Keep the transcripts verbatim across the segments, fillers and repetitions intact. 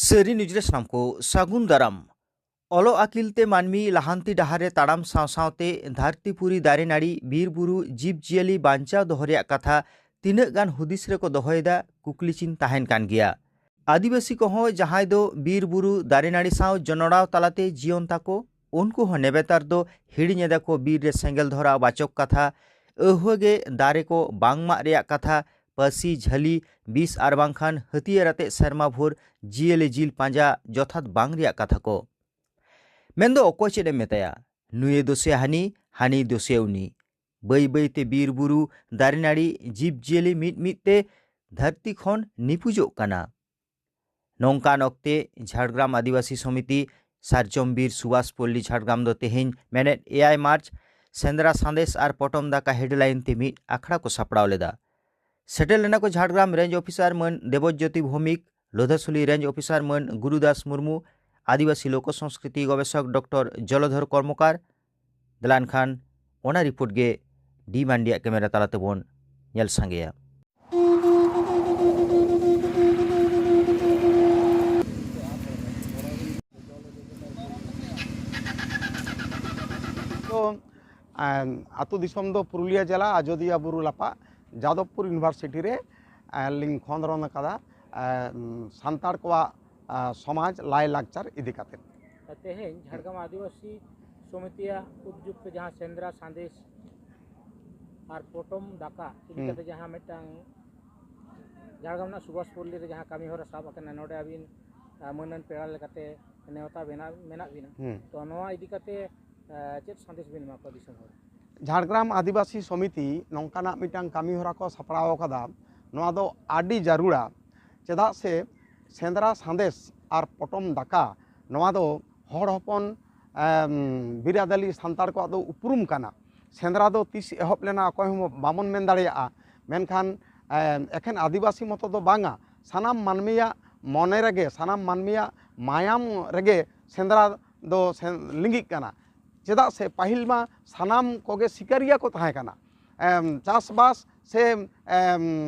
ᱥᱟᱹᱨᱤ ᱱᱤᱭᱩᱡᱽ ᱨᱮ ᱥᱟᱱᱟᱢ ᱠᱚ ᱥᱟᱹᱜᱩᱱ ᱫᱟᱨᱟᱢ᱾ ᱚᱞᱚᱜ ᱟᱹᱠᱤᱞ ᱛᱮ ᱢᱟᱹᱱᱢᱤ ᱞᱟᱦᱟᱱᱛᱤ ᱰᱟᱦᱟᱨ ᱨᱮ ᱛᱟᱲᱟᱢ ᱥᱟᱶ ᱥᱟᱶᱛᱮ ᱫᱷᱟᱹᱨᱛᱤ ᱯᱩᱨᱤ, ᱫᱟᱨᱮ ᱱᱟᱹᱲᱤ, ᱵᱤᱨ ᱵᱩᱨᱩ, ᱡᱤᱵᱽ ᱡᱤᱭᱟᱹᱞᱤ ᱵᱟᱧᱪᱟᱣ ᱫᱚᱦᱚ ᱨᱮᱭᱟᱜ ᱠᱟᱛᱷᱟ ᱛᱤᱱᱟᱹᱜ ᱜᱟᱱ ᱦᱩᱫᱤᱥ ᱨᱮᱠᱚ ᱫᱚᱦᱚᱭᱮᱫᱟ, ᱠᱩᱠᱞᱤ ᱪᱤᱱ ᱛᱟᱦᱮᱱ ᱠᱟᱱ ᱜᱮᱭᱟ᱾ ᱟᱹᱫᱤᱵᱟᱹᱥᱤ ᱠᱚᱦᱚᱸ ᱡᱟᱦᱟᱸᱭ ᱫᱚ ᱵᱤᱨ ᱵᱩᱨᱩ, ᱫᱟᱨᱮ ᱱᱟᱹᱲᱤ ᱥᱟᱶ ᱡᱚᱱᱚᱲᱟᱣ ᱛᱟᱞᱟᱛᱮ ᱡᱤᱭᱚᱱ ᱛᱟᱠᱚ, ᱩᱱᱠᱩ ᱦᱚᱸ ᱱᱮᱵᱮᱛᱟᱨ ᱫᱚ ᱦᱤᱲᱤᱧ ᱮᱫᱟ ᱠᱚ ᱵᱤᱨ ᱨᱮ ᱥᱮᱸᱜᱮᱞ ᱫᱷᱚᱨᱟᱣ ᱵᱟᱪᱚᱠ ᱠᱟᱛᱷᱟ, ᱟᱹᱦᱩᱣᱟᱹ ᱜᱮ ᱫᱟᱨᱮ ᱠᱚ ᱵᱟᱝ ᱢᱟᱜ ᱨᱮᱭᱟᱜ ᱠᱟᱛᱷᱟ, ᱯᱟᱹᱥᱤ, ᱡᱷᱟᱹᱞᱤ, ᱵᱤᱥ ᱟᱨ ᱵᱟᱝᱠᱷᱟᱱ ᱦᱟᱹᱛᱭᱟᱹᱨ ᱟᱛᱮ ᱥᱮᱨᱢᱟ ᱵᱷᱳᱨ ᱡᱤᱭᱟᱹᱞᱤ ᱡᱤᱞ ᱯᱟᱸᱡᱟ ᱡᱚᱛᱷᱟᱛ ᱵᱟᱝ ᱨᱮᱭᱟᱜ ᱠᱟᱛᱷᱟ ᱠᱚ᱾ ᱢᱮᱱᱫᱚ ᱚᱠᱚᱭ ᱪᱮᱫ ᱮᱢ ᱢᱮᱛᱟᱭᱟ, ᱱᱩᱭᱮ ᱫᱳᱥᱮ ᱦᱟᱹᱱᱤ, ᱦᱟᱹᱱᱤ ᱫᱳᱥᱮ ᱩᱱᱤ᱾ ᱵᱟᱹᱭ ᱵᱟᱹᱭᱛᱮ ᱵᱤᱨ ᱵᱩᱨᱩ, ᱫᱟᱨᱮ ᱱᱟᱹᱲᱤ, ᱡᱤᱵᱽ ᱡᱤᱭᱟᱹᱞᱤ ᱢᱤᱫ ᱢᱤᱫ ᱛᱮ ᱫᱷᱟᱹᱨᱛᱤ ᱠᱷᱚᱱ ᱱᱤᱯᱩᱡᱚᱜ ᱠᱟᱱᱟ᱾ ᱱᱚᱝᱠᱟᱱ ᱚᱠᱛᱮ ᱡᱷᱟᱲᱜᱨᱟᱢ ᱟᱹᱫᱤᱵᱟᱹᱥᱤ ᱥᱚᱢᱤᱛᱤ ᱥᱟᱨᱡᱚᱢ ᱵᱤᱨ ᱥᱩᱵᱷᱟᱥ ᱯᱚᱞᱞᱤ ᱡᱷᱟᱲᱜᱨᱟᱢ ᱫᱚ ᱛᱮᱦᱮᱧ ᱢᱮᱱᱮᱫ ᱮᱭᱟᱭ ᱢᱟᱨᱪ ᱥᱮᱸᱫᱽᱨᱟ ᱥᱟᱸᱫᱮᱥ ᱟᱨ ᱯᱚᱴᱚᱢ ᱫᱟᱠᱟ ᱦᱮᱰᱞᱟᱭᱤᱱ ᱛᱮ ᱢᱤᱫ ᱟᱠᱷᱲᱟ ᱠᱚ ᱥᱟᱯᱲᱟᱣ ᱞᱮᱫᱟ᱾ ᱥᱮᱴᱮᱨ ᱞᱮᱱᱟ ᱠᱚ ᱡᱷᱟᱲᱜᱨᱟᱢ ᱨᱮᱧᱡᱽ ᱚᱯᱷᱤᱥᱟᱨ ᱢᱟᱹᱱ ᱫᱮᱵᱚᱡᱽᱡᱳᱛᱤ ᱵᱷᱳᱣᱢᱤᱠ, ᱞᱳᱫᱷᱟᱥᱩᱞᱤ ᱨᱮᱧᱡᱽ ᱚᱯᱷᱤᱥᱟᱨ ᱢᱟᱹᱱ ᱜᱩᱨᱩᱫᱟᱥ ᱢᱩᱨᱢᱩ, ᱟᱹᱫᱤᱵᱟᱹᱥᱤ ᱞᱳᱠ ᱥᱚᱝᱥᱠᱨᱤᱛᱤ ᱜᱚᱵᱮᱥᱚᱠ ᱰᱚᱠᱴᱚᱨ ᱡᱚᱞᱚᱫᱷᱚᱨ ᱠᱚᱨᱢᱚᱠᱟᱨ᱾ ᱫᱮᱞᱟᱱ ᱠᱷᱟᱱ ᱚᱱᱟ ᱨᱤᱯᱳᱨᱴ ᱜᱮ ᱰᱤ ᱢᱟᱱᱰᱤᱭᱟᱜ ᱠᱮᱢᱮᱨᱟ ᱛᱟᱞᱟ ᱛᱮᱵᱚᱱ ᱧᱮᱞ ᱥᱟᱸᱜᱮᱭᱟ᱾ ᱛᱚ, ᱮᱸ, ᱟᱹᱛᱩ ᱫᱤᱥᱚᱢ ᱫᱚ ᱯᱩᱨᱩᱞᱤᱭᱟᱹ ᱡᱮᱞᱟ, ᱟᱡᱚᱫᱤᱭᱟᱹ ᱵᱩᱨᱩ ᱞᱟᱯᱟᱜ, ᱡᱟᱫᱚᱵᱽᱯᱩᱨ ᱤᱭᱩᱱᱤᱵᱷᱟᱨᱥᱤᱴᱤ ᱨᱮ, ᱮᱸ, ᱞᱤᱧ ᱠᱷᱚᱸᱫᱽᱨᱚᱱ ᱟᱠᱟᱫᱟ, ᱮᱸ, ᱥᱟᱱᱛᱟᱲ ᱠᱚᱣᱟᱜ, ᱮᱸ, ᱥᱚᱢᱟᱡᱽ ᱞᱟᱭᱼᱞᱟᱠᱪᱟᱨ ᱤᱫᱤ ᱠᱟᱛᱮ᱾ ᱛᱮᱦᱮᱧ ᱡᱷᱟᱲᱜᱨᱟᱢ ᱟᱹᱫᱤᱵᱟᱹᱥᱤ ᱥᱚᱢᱤᱛᱤᱭᱟᱜ ᱩᱫᱽᱡᱳᱜᱽ ᱛᱮ ᱡᱟᱦᱟᱸ ᱥᱮᱸᱫᱽᱨᱟ ᱥᱟᱸᱫᱮᱥ ᱟᱨ ᱯᱚᱴᱚᱢ ᱫᱟᱠᱟ ᱤᱫᱤ ᱦᱩᱸ᱾ ᱠᱟᱛᱮ ᱡᱟᱦᱟᱸ ᱢᱤᱫᱴᱟᱝ ᱡᱷᱟᱲᱜᱨᱟᱢ ᱨᱮᱱᱟᱜ ᱥᱩᱵᱷᱟᱥ ᱯᱚᱞᱞᱤ ᱨᱮ ᱡᱟᱦᱟᱸ ᱠᱟᱹᱢᱤ ᱦᱚᱨᱟ ᱥᱟᱵ ᱟᱠᱟᱱᱟ, ᱱᱚᱰᱮ ᱟᱹᱵᱤᱱ, ᱟ, ᱢᱟᱹᱱᱟᱱ ᱯᱮᱲᱟ ᱞᱮᱠᱟᱛᱮ ᱱᱮᱣᱛᱟ ᱵᱮᱱᱟᱣ ᱢᱮᱱᱟᱜ ᱵᱤᱱᱟ᱾ ᱦᱩᱸ᱾ ᱛᱚ, ᱱᱚᱣᱟ ᱤᱫᱤ ᱠᱟᱛᱮ, ᱟ, ᱪᱮᱫ ᱥᱟᱸᱫᱮᱥ ᱵᱤᱱ ᱮᱢᱟ ᱠᱚᱣᱟ ᱫᱤᱥᱚᱢ ᱦᱚᱲ? ᱡᱷᱟᱲᱜᱨᱟᱢ ᱟᱹᱫᱤᱵᱟᱹᱥᱤ ᱥᱚᱢᱤᱛᱤ ᱱᱚᱝᱠᱟᱱᱟᱜ ᱢᱤᱫᱴᱟᱝ ᱠᱟᱹᱢᱤ ᱦᱚᱨᱟ ᱠᱚ ᱥᱟᱯᱲᱟᱣ ᱟᱠᱟᱫᱟ, ᱱᱚᱣᱟ ᱫᱚ ᱟᱹᱰᱤ ᱡᱟᱹᱨᱩᱲᱟ᱾ ᱪᱮᱫᱟᱜ ᱥᱮ ᱥᱮᱸᱫᱽᱨᱟ ᱥᱟᱸᱫᱮᱥ ᱟᱨ ᱯᱚᱴᱚᱢ ᱫᱟᱠᱟ, ᱱᱚᱣᱟ ᱫᱚ ᱦᱚᱲ ᱦᱚᱯᱚᱱ, ᱮᱢ, ᱵᱤᱨᱟᱫᱟᱞᱤ ᱥᱟᱱᱛᱟᱲ ᱠᱚᱣᱟᱜ ᱫᱚ ᱩᱯᱨᱩᱢ ᱠᱟᱱᱟ᱾ ᱥᱮᱸᱫᱽᱨᱟ ᱫᱚ ᱛᱤᱥ ᱮᱦᱚᱵ ᱞᱮᱱᱟ, ᱚᱠᱚᱭ ᱦᱚᱸ ᱵᱟᱵᱚᱱ ᱢᱮᱱ ᱫᱟᱲᱮᱭᱟᱜᱼᱟ᱾ ᱢᱮᱱᱠᱷᱟᱱ, ᱮᱢ, ᱮᱠᱷᱮᱱ ᱟᱹᱫᱤᱵᱟᱹᱥᱤ ᱢᱚᱛᱚ ᱫᱚ ᱵᱟᱝᱟ, ᱥᱟᱱᱟᱢ ᱢᱟᱹᱱᱢᱤᱭᱟᱜ ᱢᱚᱱᱮ ᱨᱮᱜᱮ, ᱥᱟᱱᱟᱢ ᱢᱟᱹᱱᱢᱤᱭᱟᱜ ᱢᱟᱭᱟᱢ ᱨᱮᱜᱮ ᱥᱮᱸᱫᱽᱨᱟ ᱫᱚ ᱥᱮ-, ᱞᱤᱸᱜᱤᱜ ᱠᱟᱱᱟ᱾ ᱪᱮᱫᱟᱜ ᱥᱮ ᱯᱟᱹᱦᱤᱞ ᱢᱟ ᱥᱟᱱᱟᱢ ᱠᱚᱜᱮ ᱥᱤᱠᱟᱹᱨᱤᱭᱟᱹ ᱠᱚ ᱛᱟᱦᱮᱸ ᱠᱟᱱᱟ᱾ ᱮᱢ, ᱪᱟᱥᱵᱟᱥ ᱥᱮ, ᱮᱢ,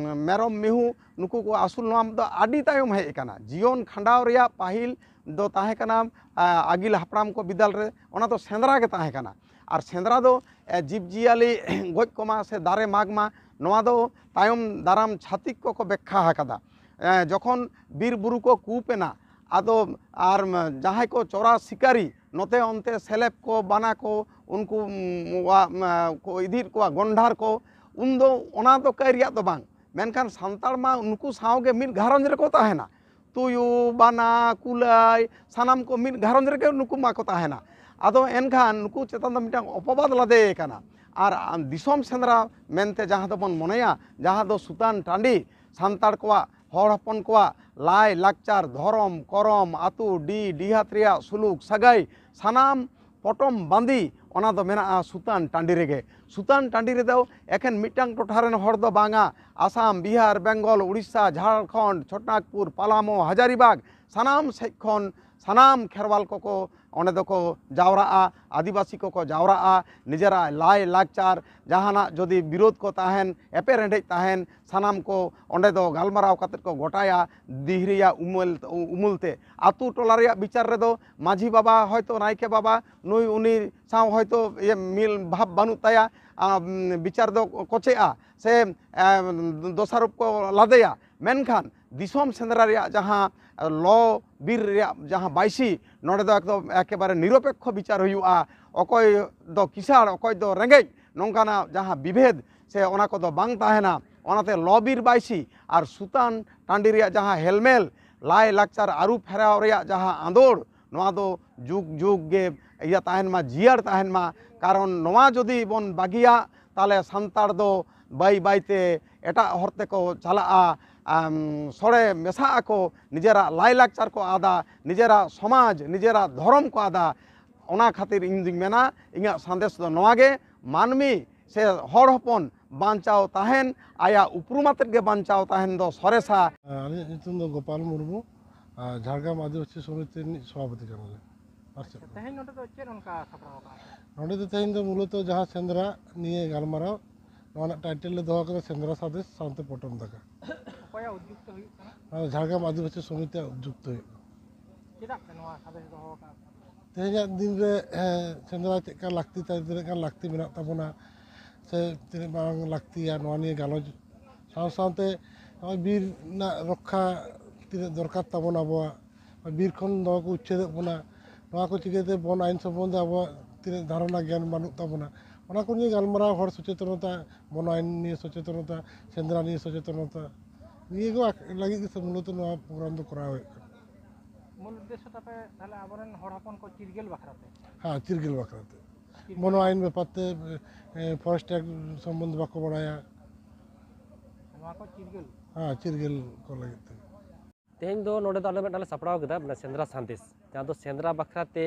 ᱢᱮᱨᱚᱢ ᱢᱤᱦᱩ ᱱᱩᱠᱩ ᱠᱚ ᱟᱹᱥᱩᱞ, ᱱᱚᱣᱟ ᱫᱚ ᱟᱹᱰᱤ ᱛᱟᱭᱚᱢ ᱦᱮᱡ ᱟᱠᱟᱱᱟ᱾ ᱡᱤᱭᱚᱱ ᱠᱷᱟᱸᱰᱟᱣ ᱨᱮᱭᱟᱜ ᱯᱟᱹᱦᱤᱞ ᱫᱚ ᱛᱟᱦᱮᱸ ᱠᱟᱱᱟ, ᱟ, ᱟᱹᱜᱤᱞ ᱦᱟᱯᱲᱟᱢ ᱠᱚ ᱵᱤᱫᱟᱹᱞ ᱨᱮ ᱚᱱᱟ ᱫᱚ ᱥᱮᱸᱫᱽᱨᱟ ᱜᱮ ᱛᱟᱦᱮᱸ ᱠᱟᱱᱟ᱾ ᱟᱨ ᱥᱮᱸᱫᱽᱨᱟ ᱫᱚ, ᱮ, ᱡᱤᱵᱽᱼᱡᱤᱭᱟᱹᱞᱤ ᱜᱚᱡ ᱠᱚᱢᱟ ᱥᱮ ᱫᱟᱨᱮ ᱢᱟᱜᱽ ᱢᱟ, ᱱᱚᱣᱟ ᱫᱚ ᱛᱟᱭᱚᱢ ᱫᱟᱨᱟᱢ ᱪᱷᱟᱹᱛᱤᱠ ᱠᱚᱠᱚ ᱵᱮᱠᱠᱷᱟ ᱟᱠᱟᱫᱟ᱾ ᱮ, ᱡᱚᱠᱷᱚᱱ ᱵᱤᱨ ᱵᱩᱨᱩ ᱠᱚ ᱠᱩᱯ ᱮᱱᱟ, ᱟᱫᱚ ᱟᱨ ᱡᱟᱦᱟᱸᱭ ᱠᱚ ᱪᱚᱨᱟ ᱥᱤᱠᱟᱨᱤ, ᱱᱚᱛᱮ ᱚᱱᱛᱮ ᱥᱮᱞᱮᱵ ᱠᱚ, ᱵᱟᱱᱟ ᱠᱚ, ᱩᱱᱠᱩ, ᱩᱢ, ᱣᱟ-, ᱢᱟ-, ᱠᱚ ᱤᱫᱤᱭᱮᱫ ᱠᱚᱣᱟ, ᱜᱚᱱᱰᱟᱨ ᱠᱚ, ᱩᱱᱫᱚ ᱚᱱᱟ ᱫᱚ ᱠᱟᱹᱭ ᱨᱮᱭᱟᱜ ᱫᱚ ᱵᱟᱝ᱾ ᱢᱮᱱᱠᱷᱟᱱ ᱥᱟᱱᱛᱟᱲ ᱢᱟ ᱱᱩᱠᱩ ᱥᱟᱶ ᱜᱮ ᱢᱤᱫ ᱜᱷᱟᱨᱚᱸᱡᱽ ᱨᱮᱠᱚ ᱛᱟᱦᱮᱱᱟ᱾ ᱛᱩᱭᱩ, ᱵᱟᱱᱟ, ᱠᱩᱞᱟᱹᱭ, ᱥᱟᱱᱟᱢ ᱠᱚ ᱢᱤᱫ ᱜᱷᱟᱨᱚᱸᱡᱽ ᱨᱮᱜᱮ ᱱᱩᱠᱩ ᱢᱟᱠᱚ ᱛᱟᱦᱮᱱᱟ᱾ ᱟᱫᱚ ᱮᱱᱠᱷᱟᱱ ᱱᱩᱠᱩ ᱪᱮᱛᱟᱱ ᱫᱚ ᱢᱤᱫᱴᱟᱝ ᱚᱯᱚᱵᱟᱫ ᱞᱟᱫᱮ ᱟᱠᱟᱱᱟ᱾ ᱟᱨ ᱫᱤᱥᱚᱢ ᱥᱮᱸᱫᱽᱨᱟ ᱢᱮᱱᱛᱮ ᱡᱟᱦᱟᱸ ᱫᱚᱵᱚᱱ ᱢᱚᱱᱮᱭᱟ, ᱡᱟᱦᱟᱸ ᱫᱚ ᱥᱩᱛᱟᱱ ᱴᱟᱺᱰᱤ, ᱥᱟᱱᱛᱟᱲ ᱠᱚᱣᱟᱜ, ᱦᱚᱲ ᱦᱚᱯᱚᱱ ᱠᱚᱣᱟᱜ ᱞᱟᱭ ᱞᱟᱠᱪᱟᱨ, ᱫᱷᱚᱨᱚᱢ ᱠᱚᱨᱚᱢ, ᱟᱹᱛᱩ ᱰᱤ ᱰᱤᱦᱟᱛ ᱨᱮᱭᱟᱜ ᱥᱩᱞᱩᱠ ᱥᱟᱹᱜᱟᱹᱭ, ᱥᱟᱱᱟᱢ ᱯᱚᱴᱚᱢ ᱵᱟᱸᱫᱤ, ᱚᱱᱟ ᱫᱚ ᱢᱮᱱᱟᱜᱼᱟ ᱥᱩᱛᱟᱱ ᱴᱟᱺᱰᱤ ᱨᱮᱜᱮ᱾ ᱥᱩᱛᱟᱱ ᱴᱟᱺᱰᱤ ᱨᱮᱫᱚ ᱮᱠᱷᱮᱱ ᱢᱤᱫᱴᱟᱝ ᱴᱚᱴᱷᱟ ᱨᱮᱱ ᱦᱚᱲ ᱫᱚ ᱵᱟᱝᱟ, ᱟᱥᱟᱢ, ᱵᱤᱦᱟᱨ, ᱵᱮᱝᱜᱚᱞ, ᱩᱲᱤᱥᱥᱟ, ᱡᱷᱟᱲᱠᱷᱚᱸᱰ, ᱪᱷᱳᱴᱱᱟᱜᱽᱯᱩᱨ, ᱯᱟᱞᱟᱢᱳ, ᱦᱟᱡᱟᱨᱤᱵᱟᱜᱽ, ᱥᱟᱱᱟᱢ ᱥᱮᱫ ᱠᱷᱚᱱ ᱥᱟᱱᱟᱢ ᱠᱷᱮᱨᱣᱟᱞ ᱠᱚᱠᱚ ᱚᱸᱰᱮ ᱫᱚᱠᱚ ᱡᱟᱣᱨᱟᱜᱼᱟ, ᱟᱹᱫᱤᱵᱟᱹᱥᱤ ᱠᱚᱠᱚ ᱡᱟᱣᱨᱟᱜᱼᱟ, ᱱᱤᱡᱮᱨᱟᱜ ᱞᱟᱭ ᱞᱟᱠᱪᱟᱨ, ᱡᱟᱦᱟᱱᱟᱜ ᱡᱩᱫᱤ ᱵᱤᱨᱳᱫᱷ ᱠᱚ ᱛᱟᱦᱮᱱ, ᱮᱯᱮᱨᱦᱮᱸᱰᱮᱡ ᱛᱟᱦᱮᱱ, ᱥᱟᱱᱟᱢ ᱠᱚ ᱚᱸᱰᱮ ᱫᱚ ᱜᱟᱞᱢᱟᱨᱟᱣ ᱠᱟᱛᱮᱫ ᱠᱚ ᱜᱚᱴᱟᱭᱟ ᱫᱤᱦᱨᱤᱭᱟ ᱩᱢᱩᱞ, ᱩᱢᱩᱞ ᱛᱮ᱾ ᱟᱛᱳ ᱴᱚᱞᱟ ᱨᱮᱭᱟᱜ ᱵᱤᱪᱟᱨ ᱨᱮᱫᱚ ᱢᱟᱹᱡᱷᱤ ᱵᱟᱵᱟ ᱦᱚᱭᱛᱳ, ᱱᱟᱭᱠᱮ ᱵᱟᱵᱟ, ᱱᱩᱭ ᱩᱱᱤ ᱥᱟᱶ ᱦᱚᱭᱛᱳ ᱤᱭᱟᱹ ᱢᱤᱞ ᱵᱷᱟᱵᱽ ᱵᱟᱹᱱᱩᱜ ᱛᱟᱭᱟ, ᱟᱢ, ᱵᱤᱪᱟᱨ ᱫᱚ ᱠᱚᱪᱮᱜᱼᱟ ᱥᱮ, ᱮ, ᱫᱚᱥᱟᱨᱚᱯ ᱠᱚ ᱞᱟᱫᱮᱭᱟ᱾ ᱢᱮᱱᱠᱷᱟᱱ ᱫᱤᱥᱚᱢ ᱥᱮᱸᱫᱽᱨᱟ ᱨᱮᱭᱟᱜ ᱡᱟᱦᱟᱸ ᱞᱚ ᱵᱤᱨ ᱨᱮᱭᱟᱜ ᱡᱟᱦᱟᱸ ᱵᱟᱭᱥᱤ, ᱱᱚᱰᱮ ᱫᱚ ᱮᱠᱫᱚᱢ ᱮᱠᱮᱵᱟᱨᱮ ᱱᱤᱨᱚᱯᱮᱠᱠᱷᱚ ᱵᱤᱪᱟᱨ ᱦᱩᱭᱩᱜᱼᱟ᱾ ᱚᱠᱚᱭ ᱫᱚ ᱠᱤᱥᱟᱹᱬ, ᱚᱠᱚᱭ ᱫᱚ ᱨᱮᱸᱜᱮᱡ, ᱱᱚᱝᱠᱟᱱᱟᱜ ᱡᱟᱦᱟᱸ ᱵᱤᱵᱷᱮᱫ ᱥᱮ ᱚᱱᱟ ᱠᱚᱫᱚ ᱵᱟᱝ ᱛᱟᱦᱮᱱᱟ᱾ ᱚᱱᱟᱛᱮ ᱞᱚ ᱵᱤᱨ ᱵᱟᱭᱥᱤ ᱟᱨ ᱥᱩᱛᱟᱱ ᱴᱟᱺᱰᱤ ᱨᱮᱭᱟᱜ ᱡᱟᱦᱟᱸ ᱦᱮᱞᱢᱮᱞ, ᱞᱟᱭ ᱞᱟᱠᱪᱟᱨ ᱟᱹᱨᱩ ᱯᱷᱮᱨᱟᱣ ᱨᱮᱭᱟᱜ ᱡᱟᱦᱟᱸ ᱟᱸᱫᱳᱲ, ᱱᱚᱣᱟ ᱫᱚ ᱡᱩᱜᱽ ᱡᱩᱜᱽ ᱜᱮ ᱤᱭᱟᱹ ᱛᱟᱦᱮᱱ ᱢᱟ, ᱡᱤᱭᱟᱹᱲ ᱛᱟᱦᱮᱱ ᱢᱟ᱾ ᱠᱟᱨᱚᱱ ᱱᱚᱣᱟ ᱡᱩᱫᱤ ᱵᱚᱱ ᱵᱟᱹᱜᱤᱭᱟ, ᱛᱟᱦᱚᱞᱮ ᱥᱟᱱᱛᱟᱲ ᱫᱚ ᱵᱟᱹᱭ ᱵᱟᱹᱭᱛᱮ ᱮᱴᱟᱜ ᱦᱚᱨ ᱛᱮᱠᱚ ᱪᱟᱞᱟᱜᱼᱟ, ᱟᱢ, ᱥᱚᱲᱮ ᱢᱮᱥᱟᱜ ᱟᱠᱚ, ᱱᱤᱡᱮᱨᱟᱜ ᱞᱟᱭᱞᱟᱠᱪᱟᱨ ᱠᱚ ᱟᱫᱟ, ᱱᱤᱡᱮᱨᱟᱜ ᱥᱚᱢᱟᱡᱽ, ᱱᱤᱡᱮᱨᱟᱜ ᱫᱷᱚᱨᱚᱢ ᱠᱚ ᱟᱫᱟ᱾ ᱚᱱᱟ ᱠᱷᱟᱹᱛᱤᱨ ᱤᱧ ᱫᱩᱧ ᱢᱮᱱᱟ, ᱤᱧᱟᱹᱜ ᱥᱟᱸᱫᱮᱥ ᱫᱚ ᱱᱚᱣᱟ ᱜᱮ, ᱢᱟᱹᱱᱢᱤ ᱥᱮ ᱦᱚᱲ ᱦᱚᱯᱚᱱ ᱵᱟᱧᱪᱟᱣ ᱛᱟᱦᱮᱱ, ᱟᱭᱟᱜ ᱩᱯᱨᱩᱢ ᱟᱛᱮᱫ ᱜᱮ ᱵᱟᱧᱪᱟᱣ ᱛᱟᱦᱮᱱ ᱫᱚ ᱥᱚᱨᱮᱥᱟ᱾ ᱟᱹᱞᱤᱧᱟᱜ ᱧᱩᱛᱩᱢ ᱫᱚ ᱜᱳᱯᱟᱞ ᱢᱩᱨᱢᱩ, ᱟᱨ ᱡᱷᱟᱲᱜᱨᱟᱢ ᱟᱹᱫᱤᱵᱟᱹᱥᱤ ᱥᱚᱢᱤᱛᱤ ᱨᱤᱱᱤᱡ ᱥᱚᱵᱷᱟᱯᱚᱛᱤ ᱠᱟᱱᱟᱞᱤᱧ᱾ ᱟᱨ ᱪᱮᱫ? ᱛᱮᱦᱮᱧ ᱱᱚᱰᱮ ᱫᱚ ᱪᱮᱫ ᱚᱱᱠᱟ ᱥᱟᱯᱲᱟᱣ ᱟᱠᱟᱱᱟ? ᱱᱚᱰᱮ ᱫᱚ ᱛᱮᱦᱮᱧ ᱫᱚ ᱢᱩᱞᱚᱛᱚ ᱡᱟᱦᱟᱸ ᱥᱮᱸᱫᱽᱨᱟ ᱱᱤᱭᱟᱹ ᱜᱟᱞᱢᱟᱨᱟᱣ, ᱱᱚᱣᱟ ᱨᱮᱱᱟᱜ ᱴᱟᱭᱴᱮᱞ ᱞᱮ ᱫᱚᱦᱚ ᱟᱠᱟᱫᱟ ᱥᱮᱸᱫᱽᱨᱟ ᱥᱟᱸᱫᱮᱥ ᱥᱟᱶᱛᱮ ᱯᱚᱴᱚᱢ ᱫᱟᱠᱟ᱾ ᱚᱠᱚᱭᱟᱜ ᱩᱫᱽᱡᱩᱠ ᱛᱮ ᱦᱩᱭᱩᱜ ᱠᱟᱱᱟ? ᱱᱚᱣᱟ ᱫᱚ ᱡᱷᱟᱲᱜᱨᱟᱢ ᱟᱹᱫᱤᱵᱟᱹᱥᱤ ᱥᱚᱢᱤᱛᱤᱭᱟᱜ ᱩᱫᱽᱡᱩᱠ ᱛᱮ ᱦᱩᱭᱩᱜ ᱠᱟᱱᱟ᱾ ᱪᱮᱫᱟᱜ ᱯᱮ ᱱᱚᱣᱟ ᱥᱟᱸᱫᱮᱥ ᱫᱚᱦᱚ ᱟᱠᱟᱫᱼᱟ? ᱛᱮᱦᱮᱧᱟᱜ ᱫᱤᱱ ᱨᱮ, ᱦᱮᱸ, ᱥᱮᱸᱫᱽᱨᱟ ᱪᱮᱫ ᱞᱮᱠᱟ ᱞᱟᱹᱠᱛᱤ, ᱛᱤᱱᱟᱹᱜ ᱜᱟᱱ ᱞᱟᱹᱠᱛᱤ ᱢᱮᱱᱟᱜ ᱛᱟᱵᱚᱱᱟ ᱥᱮ ᱛᱤᱱᱟᱹᱜ ᱢᱟᱨᱟᱝ ᱞᱟᱹᱠᱛᱤᱭᱟ, ᱱᱚᱣᱟ ᱱᱤᱭᱮ ᱜᱟᱞᱚᱪ ᱥᱟᱶ ᱥᱟᱶᱛᱮ ᱱᱚᱜᱼᱚᱭ ᱵᱤᱨ ᱨᱮᱱᱟᱜ ᱨᱚᱠᱠᱷᱟ ᱛᱤᱱᱟᱹᱜ ᱫᱚᱨᱠᱟᱨ ᱛᱟᱵᱚᱱ ᱟᱵᱚᱣᱟᱜ, ᱵᱤᱨ ᱠᱷᱚᱱ ᱱᱚᱣᱟ ᱠᱚ ᱩᱪᱪᱷᱮᱫᱚᱜ ᱵᱚᱱᱟ, ᱱᱚᱣᱟ ᱠᱚ ᱪᱤᱠᱟᱹᱛᱮ ᱵᱚᱱ ᱟᱹᱭᱤᱱ ᱥᱚᱢᱵᱚᱱᱫᱷᱮ ᱟᱵᱚᱣᱟᱜ ᱛᱤᱱᱟᱹᱜ ᱫᱷᱟᱨᱚᱱᱟ ᱜᱮᱭᱟᱱ ᱵᱟᱹᱱᱩᱜ ᱛᱟᱵᱚᱱᱟ, ᱚᱱᱟ ᱠᱚ ᱱᱤᱭᱮ ᱜᱟᱞᱢᱟᱨᱟᱣ, ᱦᱚᱲ ᱥᱚᱪᱮᱛᱚᱱᱚᱛᱟ, ᱵᱚᱱ ᱟᱹᱭᱤᱱ ᱱᱤᱭᱮ ᱥᱚᱪᱮᱛᱚᱱᱚᱛᱟ, ᱥᱮᱸᱫᱽᱨᱟ ᱱᱤᱭᱮ ᱥᱚᱪᱮᱛᱚᱱᱚᱛᱟ, ᱱᱤᱭᱟᱹ ᱠᱚ ᱟᱠ-, ᱞᱟᱹᱜᱤᱫ ᱜᱮ ᱥᱮ ᱢᱩᱞᱚᱛᱚ ᱱᱚᱣᱟ ᱯᱨᱳᱜᱨᱟᱢ ᱫᱚ ᱠᱚᱨᱟᱣ ᱦᱩᱭᱩᱜ ᱠᱟᱱᱟ᱾ ᱢᱩᱞ ᱩᱫᱽᱫᱮᱥᱥᱚ ᱛᱟᱯᱮ ᱛᱟᱦᱞᱮ ᱟᱵᱚᱨᱮᱱ ᱦᱚᱲ ᱦᱚᱯᱚᱱ ᱠᱚ ᱪᱤᱨᱜᱟᱹᱞ ᱵᱟᱠᱷᱨᱟ ᱛᱮ? ᱦᱮᱸ, ᱪᱤᱨᱜᱟᱹᱞ ᱵᱟᱠᱷᱨᱟ ᱛᱮ᱾ ᱪᱤᱨᱜᱟᱹᱞ ᱵᱚᱱ ᱟᱹᱭᱤᱱ ᱵᱮᱯᱟᱨ ᱛᱮ, ᱮ, ᱯᱷᱚᱨᱮᱥᱴ ᱮᱠᱴ ᱥᱚᱢᱵᱚᱱᱫᱷᱮ ᱵᱟᱠᱚ ᱵᱟᱲᱟᱭᱟ᱾ ᱱᱚᱣᱟ ᱠᱚ ᱪᱤᱨᱜᱟᱹᱞ? ᱦᱮᱸ, ᱪᱤᱨᱜᱟᱹᱞ ᱠᱚ ᱞᱟᱹᱜᱤᱫ ᱛᱮ᱾ ᱛᱮᱦᱮᱧ ᱫᱚ ᱱᱚᱰᱮ ᱫᱚ ᱟᱞᱮ ᱢᱤᱫᱴᱟᱝ ᱞᱮ ᱥᱟᱯᱲᱟᱣ ᱠᱮᱫᱟ, ᱢᱟᱱᱮ ᱥᱮᱸᱫᱽᱨᱟ ᱥᱟᱸᱫᱮᱥ, ᱡᱟᱦᱟᱸ ᱫᱚ ᱥᱮᱸᱫᱽᱨᱟ ᱵᱟᱠᱷᱨᱟ ᱛᱮ,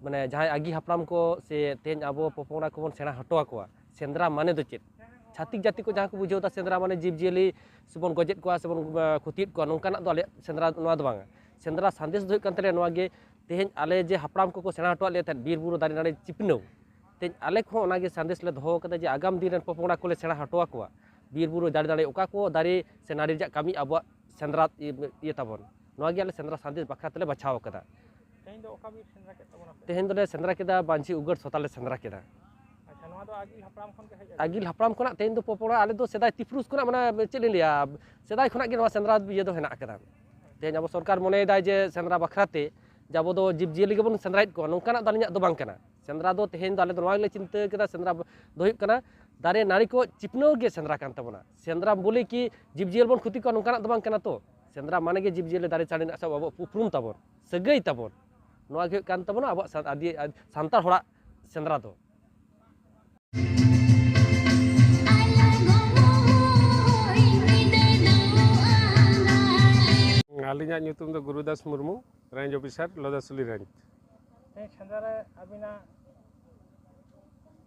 ᱢᱟᱱᱮ ᱡᱟᱦᱟᱸᱭ ᱟᱹᱜᱤ ᱦᱟᱯᱲᱟᱢ ᱠᱚ ᱥᱮ ᱛᱮᱦᱮᱧ ᱟᱵᱚ ᱯᱚᱯᱚᱝᱲᱟ ᱠᱚᱵᱚᱱ ᱥᱮᱬᱟ ᱦᱚᱴᱚ ᱟᱠᱚᱣᱟ, ᱥᱮᱸᱫᱽᱨᱟ ᱢᱟᱱᱮ ᱫᱚ ᱪᱮᱫ? ᱪᱷᱟᱹᱛᱤᱠ ᱡᱟᱹᱛᱤ ᱠᱚ ᱡᱟᱦᱟᱸ ᱠᱚ ᱵᱩᱡᱷᱟᱹᱣ ᱮᱫᱟ, ᱥᱮᱸᱫᱽᱨᱟ ᱢᱟᱱᱮ ᱡᱤᱵᱽᱼᱡᱤᱭᱟᱹᱞᱤ ᱥᱮᱵᱚᱱ ᱜᱚᱡᱮᱫ ᱠᱚᱣᱟ ᱥᱮᱵᱚᱱ, ᱟᱸ, ᱠᱷᱚᱛᱤᱭᱮᱫ ᱠᱚᱣᱟ, ᱱᱚᱝᱠᱟᱱᱟᱜ ᱫᱚ ᱟᱞᱮᱭᱟᱜ ᱥᱮᱸᱫᱽᱨᱟ ᱱᱚᱣᱟ ᱫᱚ ᱵᱟᱝᱟ᱾ ᱥᱮᱸᱫᱽᱨᱟ ᱥᱟᱸᱫᱮᱥ ᱫᱚ ᱦᱩᱭᱩᱜ ᱠᱟᱱ ᱛᱟᱞᱮᱭᱟ ᱱᱚᱣᱟ ᱜᱮ, ᱛᱮᱦᱮᱧ ᱟᱞᱮ ᱡᱮ ᱦᱟᱯᱲᱟᱢ ᱠᱚᱠᱚ ᱥᱮᱬᱟ ᱦᱚᱴᱚᱣᱟᱫ ᱞᱮᱭᱟ ᱛᱟᱦᱮᱸᱫ, ᱵᱤᱨ ᱵᱩᱨᱩ ᱫᱟᱨᱮ ᱱᱟᱹᱲᱤ ᱪᱤᱯᱱᱟᱹᱣ, ᱛᱮᱦᱮᱧ ᱟᱞᱮ ᱠᱚᱦᱚᱸ ᱚᱱᱟᱜᱮ ᱥᱟᱸᱫᱮᱥ ᱞᱮ ᱫᱚᱦᱚ ᱠᱟᱫᱟ ᱡᱮ ᱟᱜᱟᱢ ᱫᱤᱱ ᱨᱮᱱ ᱯᱚᱯᱚᱝᱲᱟ ᱠᱚᱞᱮ ᱥᱮᱬᱟ ᱦᱚᱴᱚ ᱟᱠᱚᱣᱟ ᱵᱤᱨ ᱵᱩᱨᱩ ᱫᱟᱨᱮ ᱱᱟᱹᱲᱤ ᱚᱠᱟ ᱠᱚ ᱫᱟᱨᱮ ᱥᱮ ᱱᱟᱹᱲᱤ ᱨᱮᱭᱟᱜ ᱠᱟᱹᱢᱤ ᱟᱵᱚᱣᱟᱜ ᱥᱮᱸᱫᱽᱨᱟ ᱤᱭᱟᱹ, ᱤᱭᱟᱹ ᱛᱟᱵᱚᱱ᱾ ᱱᱚᱣᱟ ᱜᱮ ᱟᱞᱮ ᱥᱮᱸᱫᱽᱨᱟ ᱥᱟᱸᱫᱮᱥ ᱵᱟᱠᱷᱨᱟ ᱛᱮᱞᱮ ᱵᱟᱪᱷᱟᱣ ᱠᱟᱫᱟ᱾ ᱛᱮᱦᱮᱧ ᱫᱚ ᱚᱠᱟ ᱵᱤᱨ ᱥᱮᱸᱫᱽᱨᱟ ᱠᱮᱫ ᱛᱟᱵᱚᱱᱟ ᱯᱮ? ᱛᱮᱦᱮᱧ ᱫᱚᱞᱮ ᱥᱮᱸᱫᱽᱨᱟ ᱠᱮᱫᱟ ᱵᱟᱹᱧᱪᱤ ᱩᱜᱟᱹᱲ ᱥᱚᱛᱟ ᱞᱮ ᱥᱮᱸᱫᱽᱨᱟ ᱠᱮᱫᱟ᱾ ᱟᱪᱪᱷᱟ, ᱱᱚᱣᱟ ᱫᱚ ᱟᱹᱜᱤᱞ ᱦᱟᱯᱲᱟᱢ ᱠᱷᱚᱱ ᱜᱮ ᱦᱮᱡ ᱟᱹᱜᱩ? ᱟᱹᱜᱤᱞ ᱦᱟᱯᱲᱟᱢ ᱠᱷᱚᱱᱟᱜ ᱛᱮᱦᱮᱧ ᱫᱚ ᱯᱚᱯᱚᱲᱟ, ᱟᱞᱮ ᱫᱚ ᱥᱮᱫᱟᱭ ᱛᱤᱯᱩᱨᱩᱥ ᱠᱷᱚᱱᱟᱜ, ᱢᱟᱱᱮ ᱪᱮᱫ ᱞᱤᱧ ᱞᱟᱹᱭᱟ, ᱥᱮᱫᱟᱭ ᱠᱷᱚᱱᱟᱜ ᱜᱮ ᱱᱚᱣᱟ ᱥᱮᱸᱫᱽᱨᱟ ᱤᱭᱟᱹ ᱫᱚ ᱦᱮᱱᱟᱜ ᱟᱠᱟᱫᱟ᱾ ᱛᱮᱦᱮᱧ ᱟᱵᱚ ᱥᱚᱨᱠᱟᱨ ᱢᱚᱱᱮᱭᱮᱫᱟᱭ ᱡᱮ ᱥᱮᱸᱫᱽᱨᱟ ᱵᱟᱠᱷᱨᱟ ᱛᱮ ᱡᱮ ᱟᱵᱚ ᱫᱚ ᱡᱤᱵᱽᱼᱡᱤᱭᱟᱹᱞᱤ ᱜᱮᱵᱚᱱ ᱥᱮᱸᱫᱽᱨᱟᱭᱮᱫ ᱠᱚᱣᱟ, ᱱᱚᱝᱠᱟᱱᱟᱜ ᱫᱚ ᱟᱹᱞᱤᱧᱟᱜ ᱫᱚ ᱵᱟᱝ ᱠᱟᱱᱟ᱾ ᱥᱮᱸᱫᱽᱨᱟ ᱫᱚ ᱛᱮᱦᱮᱧ ᱫᱚ ᱟᱞᱮ ᱫᱚ ᱱᱚᱣᱟ ᱜᱮᱞᱮ ᱪᱤᱱᱛᱟᱹ ᱠᱮᱫᱟ, ᱥᱮᱸᱫᱽᱨᱟ ᱫᱚ ᱦᱩᱭᱩᱜ ᱠᱟᱱᱟ ᱫᱟᱨᱮ ᱱᱟᱹᱲᱤ ᱠᱚ ᱪᱤᱯᱱᱟᱹᱣ ᱜᱮ ᱥᱮᱸᱫᱽᱨᱟ ᱠᱟᱱ ᱛᱟᱵᱚᱱᱟ᱾ ᱥᱮᱸᱫᱽᱨᱟ ᱵᱚᱞᱮ ᱠᱤ ᱡᱤᱵᱽᱼᱡᱤᱭᱟᱹᱞᱤ ᱵᱚᱱ ᱠᱷᱚᱛᱤ ᱠᱚᱣᱟ, ᱱᱚᱝᱠᱟᱱᱟᱜ ᱫᱚ ᱵᱟᱝ ᱠᱟᱱᱟ ᱛᱚ᱾ ᱥᱮᱸᱫᱽᱨᱟ ᱢᱟᱱᱮ ᱜᱮ ᱡᱤᱵᱽᱼᱡᱤᱭᱟᱹᱞᱤ ᱫᱟᱨᱮ ᱪᱟᱹᱲᱤ ᱨᱮᱱᱟᱜ ᱥᱟᱶ ᱟᱵᱚᱣᱟᱜ ᱩᱯᱨᱩᱢ ᱛᱟᱵᱚᱱ, ᱥᱟᱹᱜᱟᱹᱭ ᱛᱟᱵᱚᱱ, ᱱᱚᱣᱟ ᱜᱮ ᱦᱩᱭᱩᱜ ᱠᱟᱱ ᱛᱟᱵᱚᱱᱟ ᱟᱵᱚᱣᱟᱜ ᱥᱟᱱ-, ᱟᱹᱫᱤ-, ᱥᱟᱱᱛᱟᱲ ᱦᱚᱲᱟᱜ ᱥᱮᱸᱫᱽᱨᱟ ᱫᱚ᱾ ᱟᱹᱞᱤᱧᱟᱜ ᱧᱩᱛᱩᱢ ᱫᱚ Gurudas Murmu, range officer, Lodasuli range. ᱛᱮᱦᱮᱧ ᱥᱮᱸᱫᱽᱨᱟ ᱨᱮ ᱟᱹᱵᱤᱱᱟᱜ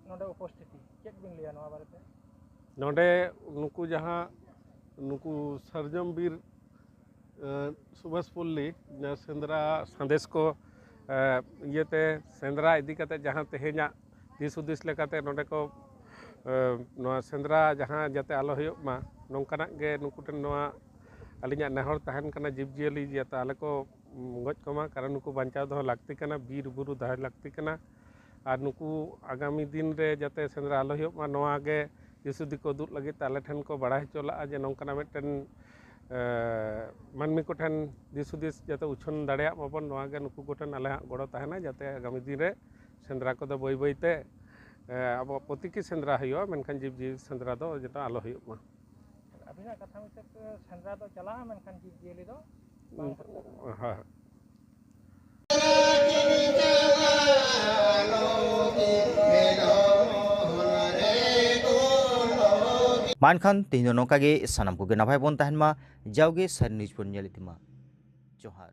ᱱᱚᱰᱮ ᱩᱯᱚᱥᱛᱷᱤᱛᱤ, ᱪᱮᱫ ᱵᱤᱱ ᱞᱟᱹᱭᱟ ᱱᱚᱣᱟ ᱵᱟᱨᱮᱛᱮ? ᱱᱚᱰᱮ ᱱᱩᱠᱩ ᱡᱟᱦᱟᱸ, ᱱᱩᱠᱩ ᱥᱟᱨᱡᱚᱢ ᱵᱤᱨ, ᱮᱸ, ᱥᱩᱵᱷᱟᱥ ᱯᱚᱞᱞᱤ ᱡᱟᱦᱟᱸ ᱥᱮᱸᱫᱽᱨᱟ ᱥᱟᱸᱫᱮᱥ ᱠᱚ, ᱮᱸ, ᱤᱭᱟᱹᱛᱮ ᱥᱮᱸᱫᱽᱨᱟ ᱤᱫᱤ ᱠᱟᱛᱮ ᱡᱟᱦᱟᱸ ᱛᱮᱦᱮᱧᱟᱜ ᱫᱤᱥ ᱦᱩᱫᱤᱥ ᱞᱮᱠᱟᱛᱮ ᱱᱚᱰᱮ ᱠᱚ ᱱᱚᱣᱟ ᱥᱮᱸᱫᱽᱨᱟ ᱡᱟᱦᱟᱸ ᱡᱟᱛᱮ ᱟᱞᱚ ᱦᱩᱭᱩᱜ ᱢᱟ, ᱱᱚᱝᱠᱟᱱᱟᱜ ᱜᱮ ᱱᱩᱠᱩ ᱴᱷᱮᱱ ᱱᱚᱣᱟ ᱟᱹᱞᱤᱧᱟᱜ ᱱᱮᱦᱚᱨ ᱛᱟᱦᱮᱱ ᱠᱟᱱᱟ, ᱡᱤᱵᱽᱼᱡᱤᱭᱟᱹᱞᱤ ᱡᱟᱛᱮ ᱟᱞᱚ ᱠᱚ ᱜᱚᱡ ᱠᱚᱢᱟ, ᱠᱟᱨᱚᱱ ᱱᱩᱠᱩ ᱵᱟᱧᱪᱟᱣ ᱫᱚᱦᱚ ᱞᱟᱹᱠᱛᱤ ᱠᱟᱱᱟ, ᱵᱤᱨ ᱵᱩᱨᱩ ᱫᱚᱦᱚ ᱞᱟᱹᱠᱛᱤ ᱠᱟᱱᱟ᱾ ᱟᱨ ᱱᱩᱠᱩ ᱟᱜᱟᱢᱤ ᱫᱤᱱ ᱨᱮ ᱡᱟᱛᱮ ᱥᱮᱸᱫᱽᱨᱟ ᱟᱞᱚ ᱦᱩᱭᱩᱜ ᱢᱟ, ᱱᱚᱣᱟ ᱜᱮ ᱫᱤᱥ ᱦᱩᱫᱤᱥ ᱠᱚ ᱩᱫᱩᱜ ᱞᱟᱹᱜᱤᱫ ᱛᱮ ᱟᱞᱮ ᱴᱷᱮᱱ ᱠᱚ ᱵᱟᱲᱟᱭ ᱦᱚᱪᱚ ᱞᱟᱜᱼᱟ ᱡᱮ ᱱᱚᱝᱠᱟᱱᱟᱜ ᱢᱤᱫᱴᱮᱱ ᱢᱟᱹᱱᱢᱤ ᱠᱚᱴᱷᱮᱱ ᱫᱤᱥ ᱦᱩᱫᱤᱥ ᱡᱟᱛᱮ ᱩᱪᱷᱟᱹᱱ ᱫᱟᱲᱮᱭᱟᱜ ᱢᱟᱵᱚᱱ, ᱱᱚᱣᱟ ᱜᱮ ᱱᱩᱠᱩ ᱠᱚᱴᱷᱮᱱ ᱟᱞᱮᱭᱟᱜ ᱜᱚᱲᱚ ᱛᱟᱦᱮᱱᱟ, ᱡᱟᱛᱮ ᱟᱜᱟᱢᱤ ᱫᱤᱱ ᱨᱮ ᱥᱮᱸᱫᱽᱨᱟ ᱠᱚᱫᱚ ᱵᱟᱹᱭ ᱵᱟᱹᱭ ᱛᱮ ᱟᱵᱚᱣᱟᱜ ᱯᱨᱚᱛᱤᱴᱤ ᱥᱮᱸᱫᱽᱨᱟ ᱦᱩᱭᱩᱜᱼᱟ, ᱢᱮᱱᱠᱷᱟᱱ ᱡᱤᱵᱽ ᱡᱤᱭᱟᱹᱞᱤ ᱥᱮᱸᱫᱽᱨᱟ ᱫᱚ ᱡᱟᱛᱮ ᱟᱞᱚ ᱦᱩᱭᱩᱜ ᱢᱟ᱾ ᱟᱹᱵᱤᱱᱟᱜ ᱠᱟᱛᱷᱟ ᱢᱩᱪᱟᱹᱫ ᱛᱮ ᱥᱮᱸᱫᱽᱨᱟ ᱫᱚ ᱪᱟᱞᱟᱜᱼᱟ, ᱢᱮᱱᱠᱷᱟᱱ ᱡᱤᱵᱽ ᱡᱤᱭᱟᱹᱞᱤ ᱫᱚ ᱵᱟᱝ ᱥᱮᱸᱫᱽᱨᱟ ᱠᱚᱣᱟ᱾ ᱦᱮᱸ᱾ ᱢᱟ ᱮᱱᱠᱷᱟᱱ ᱛᱮᱦᱮᱧ ᱫᱚ ᱱᱚᱝᱠᱟ ᱜᱮ, ᱥᱟᱱᱟᱢ ᱠᱚᱜᱮ ᱱᱟᱯᱟᱭ ᱵᱚᱱ ᱛᱟᱦᱮᱱ ᱢᱟ᱾ ᱡᱟᱣᱜᱮ ᱥᱟᱹᱨᱤ ᱱᱤᱭᱩᱡᱽ ᱵᱚᱱ ᱧᱮᱞ ᱤᱫᱤ ᱢᱟ᱾ ᱡᱚᱦᱟᱨ᱾